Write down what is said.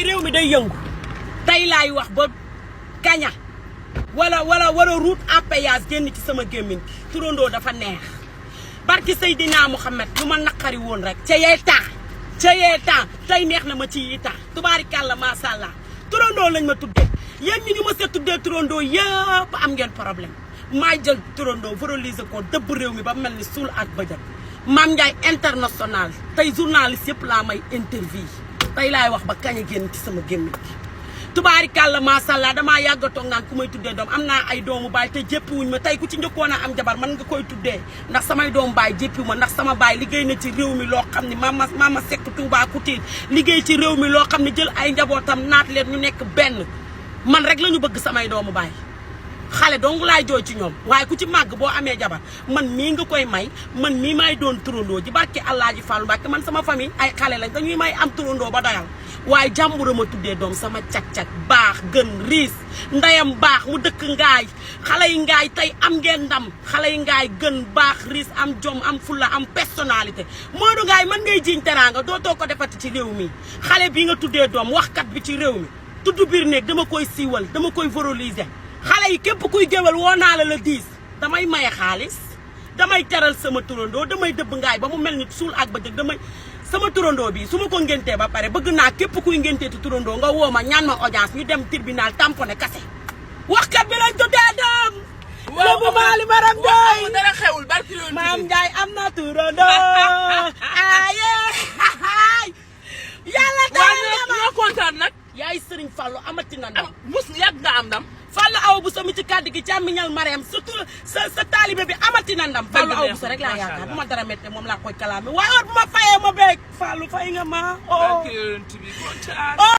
réew mi day yëngu tey laay wax ba kaña wala route à péage génn ci sama gémmiñ turandoo dafa neex barki Seydina Muhammad lu ma naqari woon rek ca yee temps tey neex na ma ci yi temps tubaarikàlla macha allah turandoo lañ ma tuddee yéen ñi ñu ma see tuddee turandoo yëpp am ngeen problème maa jël turandoo valoriser ko dëbb réew mi ba mel ni suul ak bëjëk Mame Ndiaye international tey journaliste yëpp laa may interview tey laay wax ba kañ a génn ci sama gémmiñ tubaarikàlla macha allah damaa yàggatoo ngaan ku may tuddee doom am naa ay doomu baay te jéppiwuñ ma tey ku ci njëkkoon a am jabar man nga koy tuddee ndax samay doomu baay jéppiwu ma ndax sama baay liggéey na ci réew mi loo xam ne mama Seck Touba Couture liggéey ci réew mi loo xam ne jël ay njabootam naat leen ñu nekk benn man rek la ñu bëgg samay doomu baay xale dong laay jooy ci ñoom waaye ku ci màgg boo amee jabar man mii nga koy may man mii may doon turandoo ji barke Allaaji Fallu Mbàkke man sama famille ay xale lañ dañuy may am turandoo ba doyal waaye jàmbura ma tuddee doom sama cag-cag baax gën riis ndeyam baax mu dëkk ngaay xale yi ngaay tey am ngeen ndam xale yi ngaay gën baax riis am jom am fulla am personnalité Modou Ngaay man ngay jiiñ teraanga dootoo ko defati ci réew mi xale bi nga tuddee doom waxkat bi ci réew mi tudd biir néeg dama koy siiwal dama koy valoriser xale yi képp kuy géwal woo naa la 10 damay maye xaalis damay teral sama turandoo damay dëbb ngaay ba mu mel ni suul ak ba jëg damay sama turandoo bi su ma ko ngéntee ba pare bëgg naa képp kuy ngéntee ti turandoo nga woo ma ñaan ma audience ñu dem tribunal tamponné kase waxkat bi lañ tuddee doom lébu maali maram doy dara xewul barki yoon Mame Ndiaye am na turandoo aye yàlla ñoo kontaan nag yaay Sëriñ Fallu amati na ndam mus yàgg nga am ndam Fallu aw bu sa mi ci kàddu gi càmmiñal Mariam surtout sa taalibe bi amati na ndam Fallu aw bu sa rek laa yaakaar bu ma dara métte moom laa koy kalaame waaye bu ma fayee ma beeg Fallu fay nga ma barki yoon bi kontaan